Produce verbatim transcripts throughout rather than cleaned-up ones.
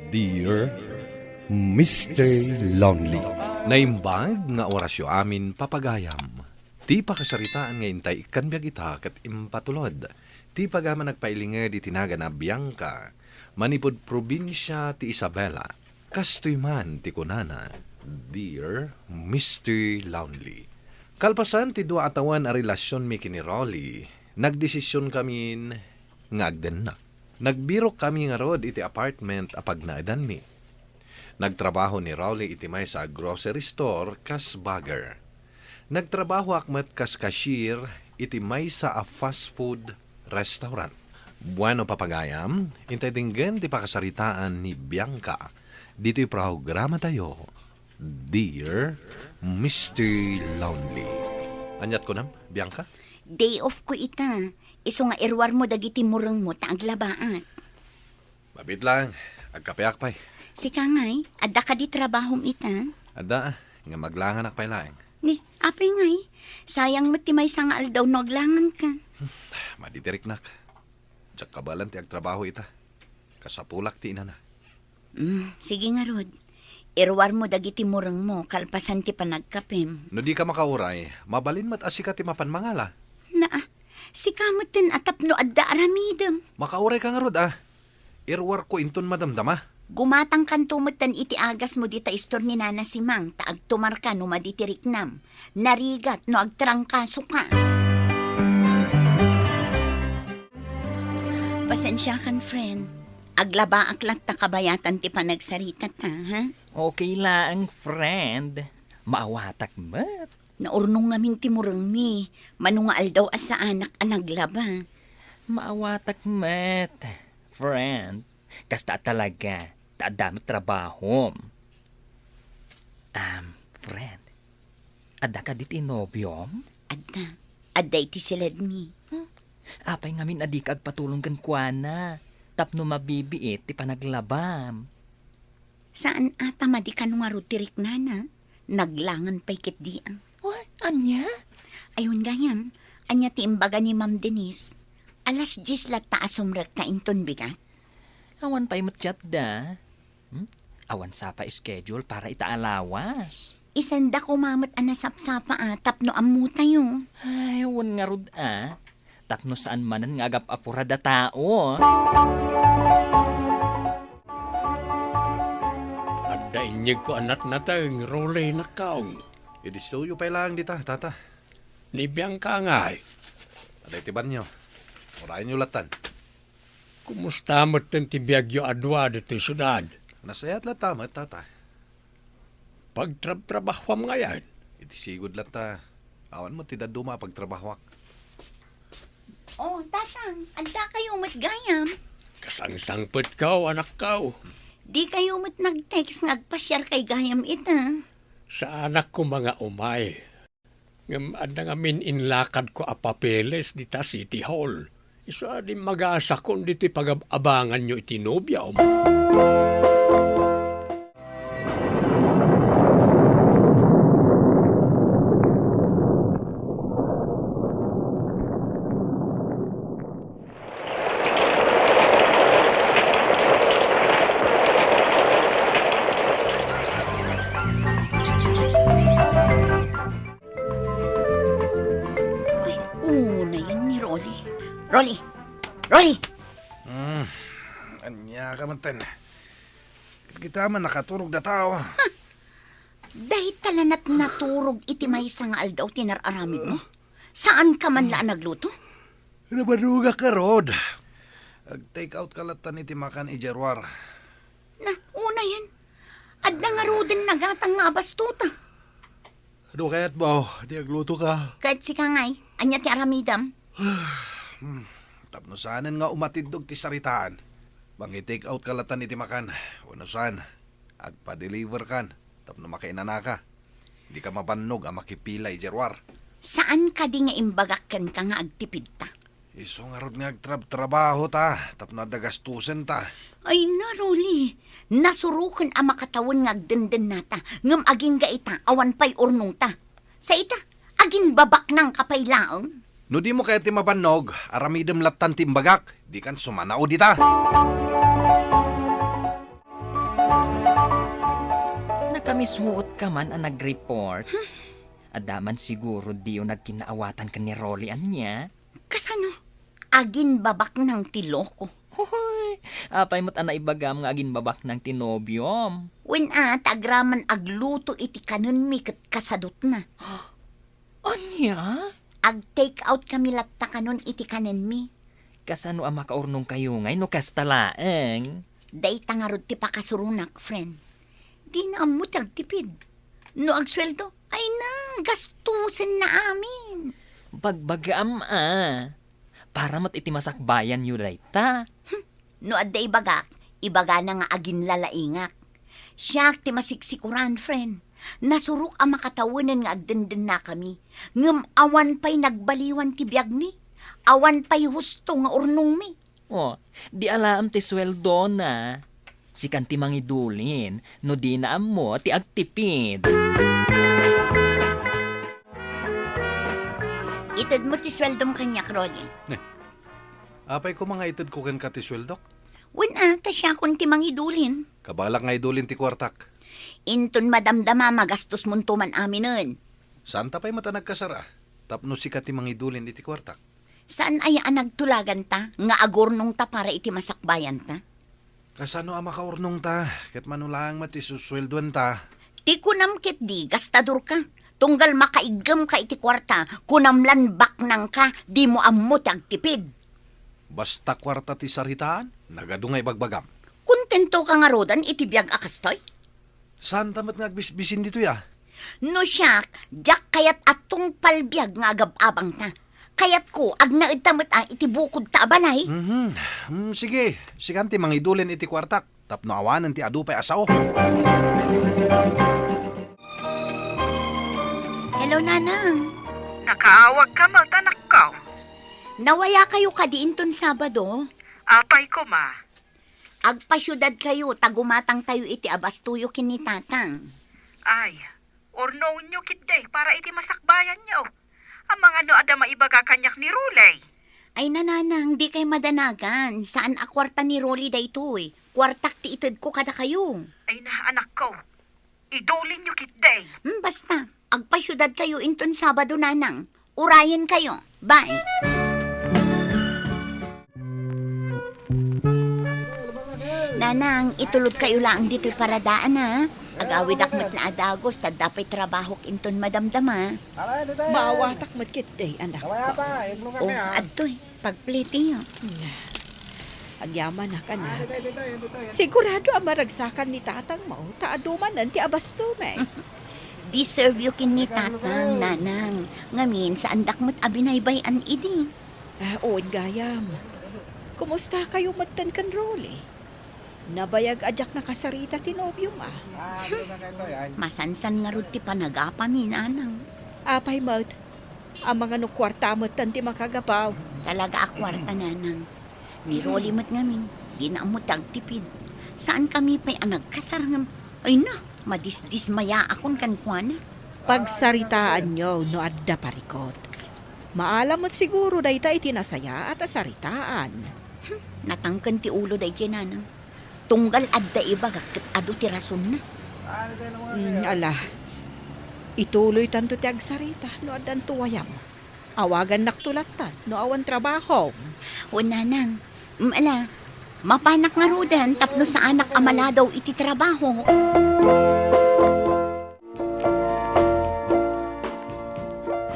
Dear Mister Lonely. Naimbag nga orasyo amin, papagayam. Ti pakasaritaan nga intay ikkan biag ita ket impatulod ti pagayam a nagpailinged iti nagana Bianca, manipud probinsia ti Isabela. Kastoy man ti kunana, Dear Mister Lonely. Kalpasan ti dua a tawen a relasionmi ken ni Rolly, nagdesisionkamin nga agdennak. Nagbirokkami ngarud iti apartment a pagnaedanmi. Nagtrabaho ni Rolly iti maysa a grocery store kas bagger. Nagtrabahoak met kas cashier iti maysa a fast food restaurant. Bueno, papagayam, intay denggen ti pakasaritaan ni Bianca ditoy programatayo, Dear Mister Lonely. Aniat kunam, Bianca? Day off ko ita. Isu nga iruarmo dagiti murengmo ta aglabaak. Mabiit lang, agkapeak pay. Sika ngay, adda kadi trabahom ita? Adda, nga maglanganak pay laeng. Ni, apay ngay, sayang met ti maysa nga aldaw no aglanganka. Madi ti riknak. Diak kabaelan ti agtrabaho ita. Kasapulak ti inana. Mm, sige ngarud. Iruarmo dagiti murengmo kalpasan ti panagkapem. No dika makauray, mabalin met a sika ti mapan mangala. Naa, sika metten a tapno adda aramidem. Makaurayka ngarud a. Iruarko inton madamdama. Gumatangkanto metten iti agasmo dita istor ni Nana Simang ta agtumarka no madi ti riknam. Narigat no agtrangkasoka. Pasensiakan, friend. Aglabaak latta kabayatan ti panagsarita ta, ha? Okay laeng, friend. Maawatak met. Naurnong ngamin ti murengmi, mano nga aldaw a saanak a naglaba. Maawatak met, friend. Kasta a talaga, ta adda met trabahom. Um, friend, adda kadi ti nobiom? Adda. Adda iti siledmi. Hmm? Apay ngamin a dika agpatulong kenkuana tapno mabibiit ti panaglabam? Saan a ta madi kano ngarud ti riknana? Naglangan pay ketdi a. Oy, ania? Ayun gayam, ania ti imbaga ni Ma'am Denise? Alas dies latta a sumrekka inton bigat? Awan pay met chatda. Hmm? Awan sa pay schedule para ita a lawas. Isenda koma met a nasapsapa a tapno ammotayo. Ay, wen ngarud a. Tapno saan manen nga agap-apurad a tao. Adda inyegko a natnateng, Rolly, nakkaw. Idi suyo pay laeng dita, tata. Ni Bianca ngay? Adda iti banio. Urayenyo lattan. Kumusta metten ti biagyo a dua ditoy siudad? Nasayaat latta met, tata. Pagtrabtrabahuam ngayen? Iti sigud latta. Awan met ti dadduma a pagtrabahuak. Oh, Tatang, adda kayo met gayam. Kasangsangpetko, anakko. Di kayo met nag-text nga agpasiar kay gayam ita. Saanak koma nga umay. Ngem adda ngamin inlakadko a papeles dita City Hall. Isu a dimmagasakon ditoy pagab-abanganyo iti nobiam. Ay, unayen ni Rolly. Rolly! Rolly! Hmm, ania ka metten? Kita man nakaturog da tao. Dayta la natnaturog iti maysa nga aldaw ti nar-aramidmo? Saan ka man la a nagluto? Nabanogak ngarud. Ag-take out ka lattan iti makan idiay ruar. Na, unayen. Adda ngaruden nagatang nga abastota. Adu kayat, baw, di agluto ka. Ket sika ngay, ania ti aramidam? Hmm, tapno saanen nga umatiddog ti saritaan. Mangi-take out ka lattan iti makan. Wenno saan, agpa-deliver kan tapno makainanaka. Dika mabannog a makipila idiay ruar. Saan kadi nga imbagak kenka nga agtipidta? Isu ngarud nga agtrabtrabaho ta, tapno adda gastusen ta. Ay na, Rolly, nasuroken a makatawen nga agdendennata, ngem agingga ita, awan pay urnongta. Sa ita, aginbabaknang ka pay laeng. No dimo kayat ti mabannog, aramidem lattan ti imbagak, dikan sumanao dita. Misuot ka man a nag-report. Adda man siguro diyo nagkinnaawatan ken ni Rolly ania? Kasano? Aginbabaknang ti loko. Hoy, apay met a naibagam nga aginbabaknang ti nobiom? Wen a, ta agraman agluto iti kanenmi ket kasadutna. Ania? Ag-take out kami latta kanon iti kanenmi. Kasano a makaurnongkayo ngay no kasta laeng? Dayta ngarud ti pakasuronak, friend. Dina ammo ti agtipid. No agsueldo, ay na, gastusenna amin. Bagbagaam a. Para met iti masakbayanyo dayta. Hmm. No adda ibagak, ibagana nga aginlalaingak. Siak ti masiksikuran, friend. Nasurok a makatawenen nga agdendennakami. Ngem awan pay nagbaliwan ti biagmi. Awan pay husto nga urnongmi. Oh, di alaem ti sueldona. Sikan ti mangidulin no dina ammo ti agtipid. Itedmo ti sueldom kaniak, Rolly. Ne. Apay koma nga itedko kenka ti sueldok? Wen a, ta siakon ti mangidulin. Kabalak nga idulin ti kuartak. Inton madamdama, magastos monto man aminen. Saan ta pay met a nagkasar a? Tapno sika ti mangidulin iti kuartak. Saan aya a nagtulaganta nga agurnongta para iti masakbayanta? Kasano a makaurnongta? Ket mano laeng met ti susueldoanta. Ti kunam ketdi, gastadorka. Tunggal makaiggemka iti kuarta, kunam lan baknangka, dimo ammo ti agtipid. Basta kuarta ti saritaan, nagadu nga ibagbagam. Kontentoka ngaruden iti biag a kastoy? Saanta met nga agbisbisin ditoy a? No siak, diak kayat a tungpal biag nga agab-abangta. Kayatko, agnaedta met a iti bukodta a balay. Mhm. Mm, sige, sikan ti mangidulin iti kuartak tapno awanen ti adu pay a sao. Hello, Nanang. Nakaawagka met, anakko. Nawayakayo kadi inton Sabado? Apay koma. Agpasiudadkayo ta gumatangtayo iti abastoyo ken ni Tatang. Ay, urnongenyo ketdi para iti masakbayanyo. Amangan no adda maibaga kaniak ni Rolly. Ay, Nanang, dikay madanagan. Saan a kuarta ni Rolly daytoy. Kuartak ti itedko kadakayo. Ay na, anakko. Idulinyo ketdi. Hmm, basta. Agpasiudadkayo inton Sabado, Nanang. Urayenkayo. Bye. Nanang, itulodkayo laeng ditoy paradaan, a. Agawidak met la a dagus, ta adda pay trabahok inton madamdama. Maawatak met ketdi, anakko. Oh, adtoy. Pagplitiyo. Hmm. Agyamanak, anak. Sigurado a maragsakan ni tatangmo ta adu manen ti abastomi. Deserve yo ken ni tatang, nanang. Ngamin, saandak met a binaybay-an idi. Ah, wen gayam. Kumustakayo metten ken Rolly? Nabayag a diak nakasarita ti nobiom a. Masansan ngarud ti panagapami, nanang. Apay met, amangan no kuarta metten ti makagapu? Talaga a kuarta, nanang. Ni Rolly met ngamin, dina ammo ti agtipid. Saankami pay a nagkasar ngem, ay na, madisdismayaakon kenkuana. Pagsaritaanyo no adda parikut. Maalam met siguro dayta iti nasayaat a saritaan. Hmm, natangken ti ulo daydiay, nanang. Tunggal adda ibagak ket adu ti rasonna. Mm, ala. Ituloytanto ti agsarita no addanto wayam. Awagannakto latta no awan trabaho. Wen, nanang. Mm, ala. Mapanak ngaruden tapno saanak a maladaw iti trabaho.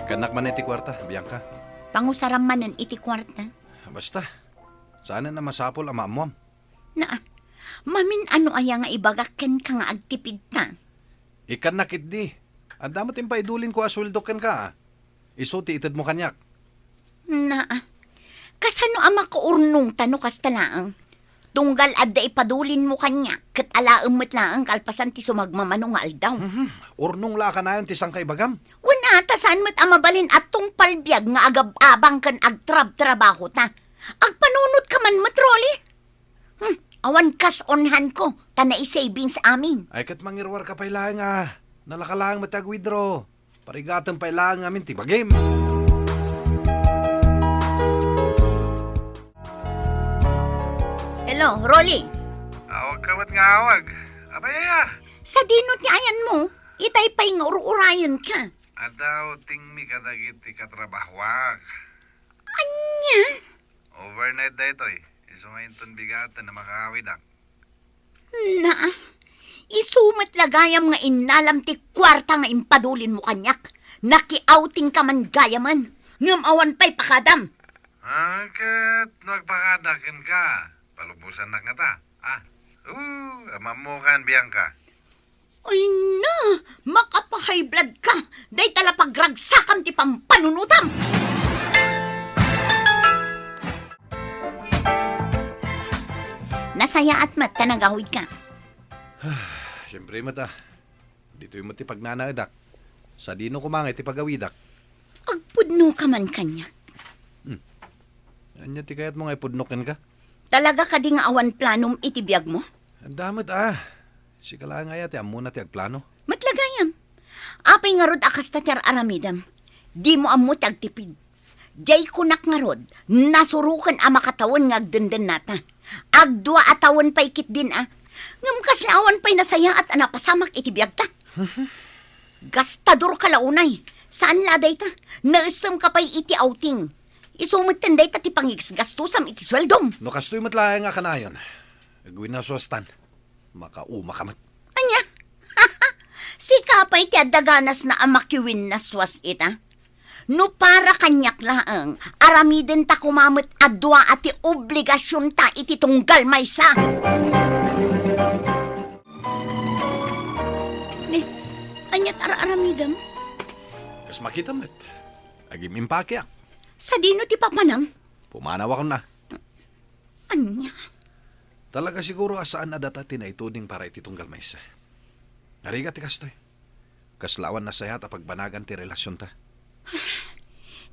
Ikkannak man iti kuarta, Bianca. Pangusaram manen iti kuarta. Basta, saanen a masapul a maammuam. Naa, mamin-ano aya nga ibagak kenka nga agtipidta? Ikkannak ketdi. Adda met impaidulin ko a sueldo kenka, a. Isu ti itedmo kaniak. Naa, kasano a makaurnongta no kasta laeng? Tunggal adda ipadulinmo kaniak, ket alaem met laeng kalpasan ti sumagmamano nga aldaw. Mhm. Urnong la a kanayon ti sangkaibagam. Wen a, ta saan met a mabalin a tungpal biag nga agab-abang ken agtrabtrabahota. Agpanunotka man met, Rolly. Hmm, awan kas onhanko, ta nai-savings amin. Ay, ket mangiruarka pay laeng a. Nalaka laeng met ti agwithdraw. Parigatem pay laeng amin ti bagim. Hello, Rolly. Awagka met nga awag. Apay aya? Sadino ti ayanmo? Itay pay nga ur-urayenka. Adda outingmi kadagiti katrabahoak. Ania? Overnight daytoy. Isu nga inton bigaten a makakawidak. Na, isu met la gayam nga innalam ti kuarta nga impadulinmo kaniak. Nakioutingka man gayamen. Ngem awan pay pakadam. Ah, ket no agpakada kenka, palubosannak ngata. Ah, uh, amammokan, Bianca. Ay na, makapa-high blood ka. Dayta la pagragsakam ti pampanunotam. Nasayaat met ta nagawidka. Siempre met, ah. Ditoy met ti pagnanaedak. Sadino koma nga iti pagawidak? Agpudnoka man kaniak. Hmm. Ania ti kayatmo nga ipudnok kenka? Talaga kadi nga awan planom iti biagmo? Adda met, ah. Sika laeng aya ti ammona ti agplano. Met la gayam. Apay ngarud a kasta ti ar-aramidem? Dimo ammo ti agtipid. Diay kunak ngarud, nasuroken a makatawen nga agdendennata. Agdua a tawen pay ketdin a. Ngem kasla awan pay nasayaat a napasamak iti biagta. Gastadorka la unay. Saan la dayta. Naessemka pay iti outing. Isu metten dayta ti pangigasgastusam iti sueldom. No kastoy met laeng a kanayon, agwinnaswastan. Makaumaka met. Ania? Sika pay ti adda ganasna a makiwinnaswas ita? No para kaniak laeng, aramidenta koma met a dua a ti obligasionta iti tunggal maysa. Ni, aniat ar-aramidem? Kas makita met, agim-impakeak. Sadino ti papanam? Pumanawakon na. Ania? Talaga siguro a saan a data ti naituding para iti tunggal maysa. Narigat ti kastoy. Kasla awan nasayaat a pagbanagan ti relasionta.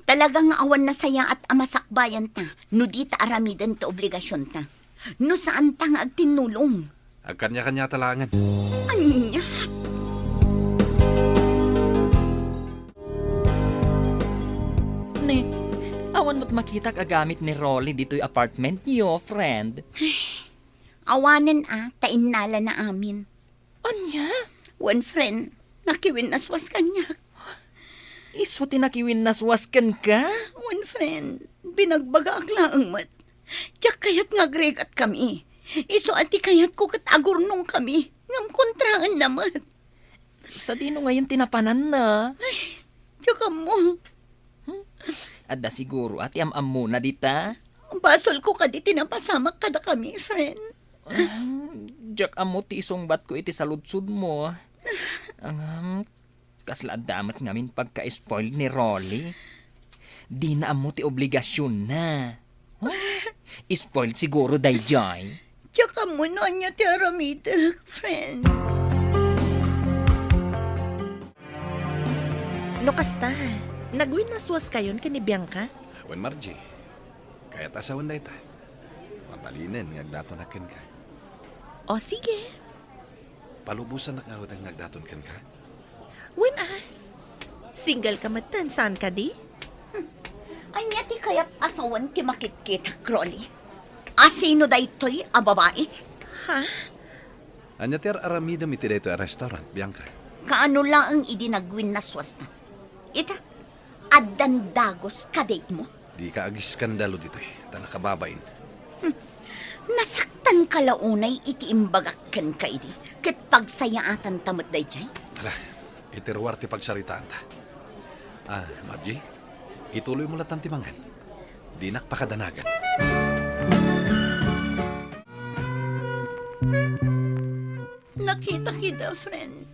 Talaga nga awan nasayaat a masakbayanta no dita aramiden ti obligasionta. No saanta nga agtinnulong. Agkaniakaniata laengen. Ania? Ne, awan met makitak a gamit ni Rolly ditoy apartment niyo, friend. Awanen a, ta innalana amin. Ania? Wen, friend, nakiwinnaswas kaniak. Isu ti nakiwinnaswas kenka? Wen, friend, binagbagaak laeng met. Diak kayat nga agrigat kami. Isu a ti kayatko ket agurnong kami. Ngem kontraenna met. Sadino ngayen ti napananna? Ay, diak ammo. Hmm? Adda siguro a ti am-ammona dita? Basolko kadi ti napasamak kadakami, friend. Ah, diak ammo ti isungbatko iti saludsodmo. Ngem, kasla adda met ngamin pagka-spoiled ni Rolly. Dina ammo ti obligasionna. Huh? Spoiled siguro daydiay. Diak ammo no ania ti aramidek, friend. No kasta, nagwinnaswaskayon ken ni Bianca? Wen, Margie. Kayat a sawen dayta. Mabalinen nga agdatonak kenka. O, sige. Palubosannak ngaruden nga agdaton kenka? Wen a. Single ka metten, saan kadi? Hmm. Ania ti kayat a sawen ti makitkitak, Rolly? Asino daytoy a babai? Ha? Ania ti ar-aramidem iti daytoy a restaurant, Bianca? Kaano laeng idi nagwinnaswasta? Ita, addan dagus ka date mo? Dika agiskandalo ditoy, ta nakababain. Hmm. Nasaktanka la unay iti imbagak kenka idi, ket pagsayaatanta met daydiay? Ala, iti ruar ti pagsaritaanta. Ah, Margie, ituloymo latan ti mangan. Dinak pakadanagan. Nakitak ida, friend.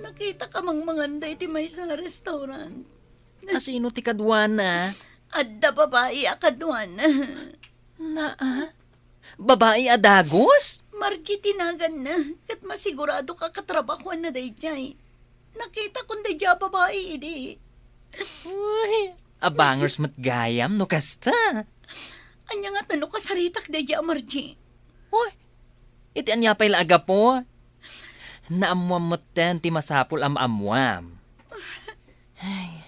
Nakitak a mangmanganda iti maysa a restaurant. Asino ti kaduana? Adda babai a kaduana. Naa? Babai a dagus? Margie ti naganna, ket masiguradoak a katrabahoanna daydiay. Nakitakon daydiay a babai idi. Uy, abangers met gayam no kasta. Ania ngata no kasaritak daydiay a Margie? Uy, iti ania pay la a gapu? Naammoam metten ti masapul a maammoam. Ay,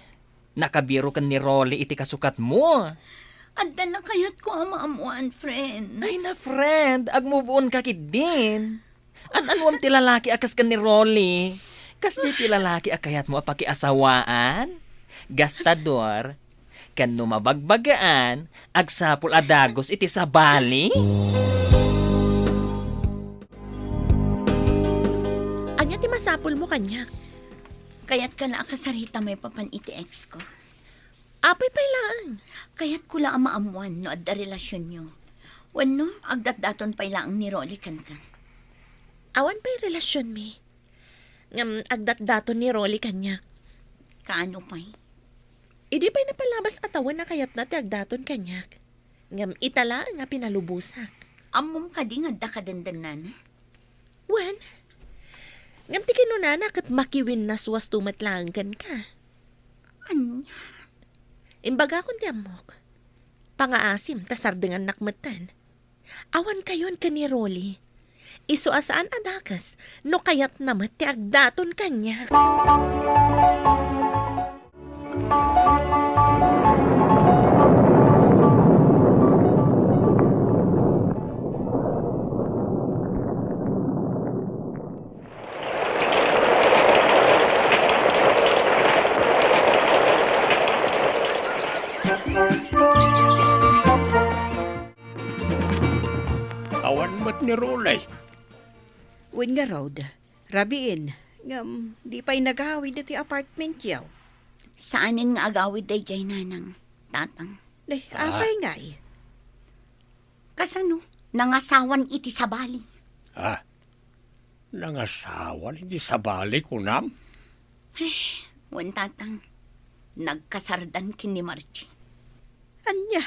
nakabiro ken ni Rolly iti kasukatmo. Adda la kayatko a maammoan, friend. Ay na, friend, ag-move on ka ketdin. An-anuam ti lalaki a kas ken ni Rolly? Kasdiay ti lalaki a kayatmo a pakiasawaan? Gastador, ken no mabagbagaan, agsapul a dagus iti sabali? Ania ti masapulmo kaniak? Kayatka la a kasarita maipapan iti ex ko. Apay pay laeng? Kayatko la a maammuan no adda relasionyo. Wenno, agdatdaton pay laeng ni Rolly kenka. Awan pay relasionmi. Ngem agdatdaton ni Rolly kaniak. Kaano pay? Idi pay napalabas a tawen a kayatna ti agdaton kaniak. Ngem ita laeng a pinalubosak. Ammom kadi nga adda kadendennana? Wen, ngem ti kinunana ket makiwinnaswasto met laeng kenka. Ania? Imbagakon ti ammok. Pangaasim ta sardengannak metten. Awan kayon ken ni Rolly. Isu a saan a dakes no kayatna met ti agdaton kaniak. Awan met ni Rolly. Wen ngarud, rabiin, ngem di pay nagawid iti apartmentyo. Saanen nga agawid daydiay, Nanang, Tatang. Nay, Ah. apay ngay? Kasano? Nangasawan iti sabali. Ah, nangasawan iti sabali, kunam? Wen, Tatang, nagkasardan ken ni Margie. Ania?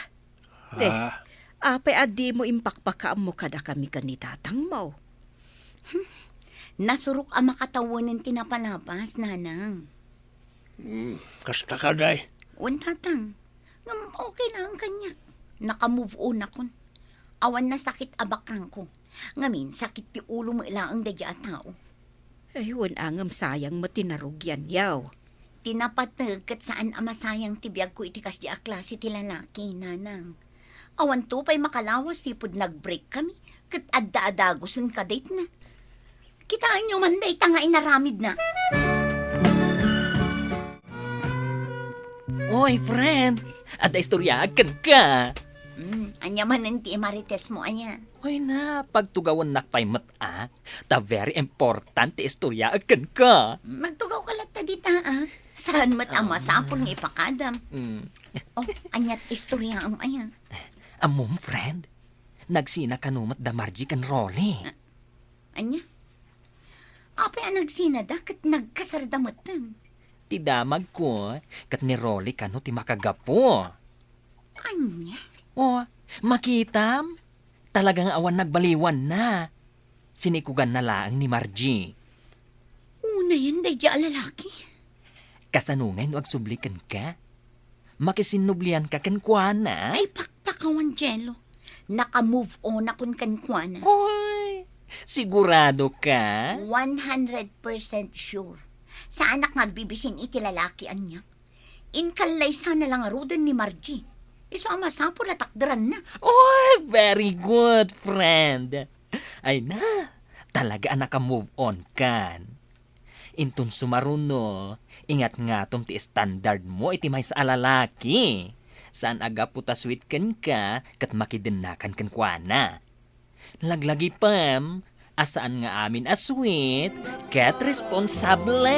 Te, Ah. apay a dimo impakpakaammo kadakami ken ni tatangmo? Hmm, nasurok a makatawenen ti napalabas, Nanang. Hmm, kasta kadi. Wen, Tatang. Ngem okay laeng kaniak. Naka-move on akon. Awan nasakit a bakrangko. Ngamin, sakit ti ulo met laeng daydiay a tao. Ay, wen a ngem sayang met ti narugianyo. Ti napateg ket saan a masayang ti biagko iti kasdi a klase ti lalaki, Nanang. Awanto pay makalawas sipud nag-break kami, ket adda a dagusen kadaytna. Kitaenyo man dayta nga inaramidna. Oy, friend! Adda istoryaak kenka. Hmm, ania manen ti imaritesmo, aya? Oy na, pagtugawennak pay met a. Ta very important ti istoryaak kenka. Magtugawka latta dita, a. Saan met a Ah. masapul nga ipakadam. Mm. Oh, ania ti istoryaam, aya? Ammom, friend? Nagsina kano met da Margie ken Rolly. Ah, ania? Apay a nagsinada ket nagkasarda metten? Ti damagko, ket ni Rolly kano ti makagapu. Ania? Oh, makitam? Talaga nga awan nagbaliwanna. Sinikuganna laeng ni Margie. Unayen daydiay a lalaki? Kasano ngay no agsubli kenka? Makisinnublianka kenkuana? Ay, pakpakaw, Angelo. Naka-move on akon kenkuana. Hoy, sigurado ka? One hundred percent sure. Saanak nga agbibisin iti lalaki, ania. Inkallaysa na la ngaruden ni Margie. Isu a masapul a takderanna. Oh, very good, friend. Ay na, talaga a naka-move on kan. Inton sumaruno, ingatngatom ti standard mo iti maysa a lalaki. Saan a gapu ta sweet kenka ket makidennakan kenkuana. Laglagipem a saan nga amin a sweet ket responsable.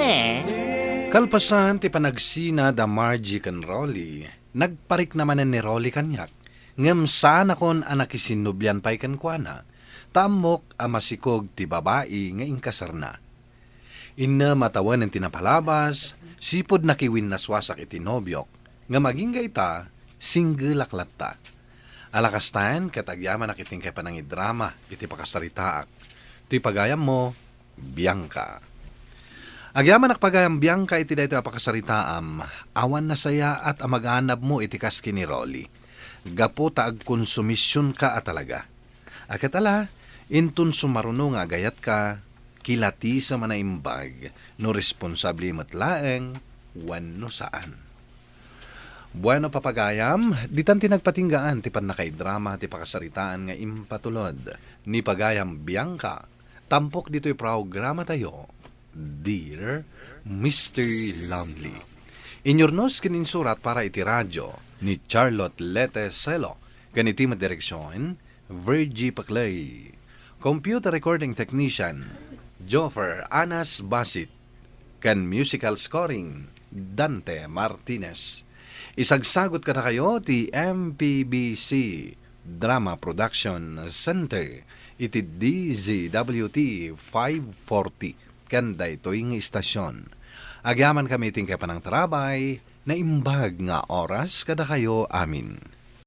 Kalpasan ti panagsina da Margie ken Rolly, nagparikna manen ni Rolly kaniak, ngem saanakon a nakisinnublian pay kenkuana, ta ammok a masikog ti babai nga inkasarna. Innem a tawen ti napalabas, sipud nakiwinnaswasak iti nobiok, ngem agingga ita, singgelak latta. Ala kastaen ket agyamanak iti inkay panangidrama iti pakasaritaak. Ti pagayammo, Bianca. Agyamanak pagayam Bianca iti daytoy a pakasaritaam, awan nasayaat a maganabmo iti kas ken ni Rolly. Gapu ta agkonsumisionka a talaga. A ket ala, inton sumaruno nga agayatka, kilatisem a naimbag no responsable met laeng wenno saan. Bueno, papagayam, ditan ti nagpatinggaan ti pannakaidrama ti pakasaritaan nga impatulod ni pagayam Bianca, Tampok ditoy programatayo, Dear Mister Lonely. Inyurnos ken insurat para iti radio ni Charlotte Lete Celo, ken iti met direksyon, Virgie Paclay. Computer recording technician, Joffer Anas Basit. Ken musical scoring, Dante Martinez. Isagsagut kadakayo ti M P B C Drama Production Center iti D Z W T five forty ken daytoy nga istasyon. Agyamankami iti inkay panangtarabay, naimbag nga oras kadakayo amin.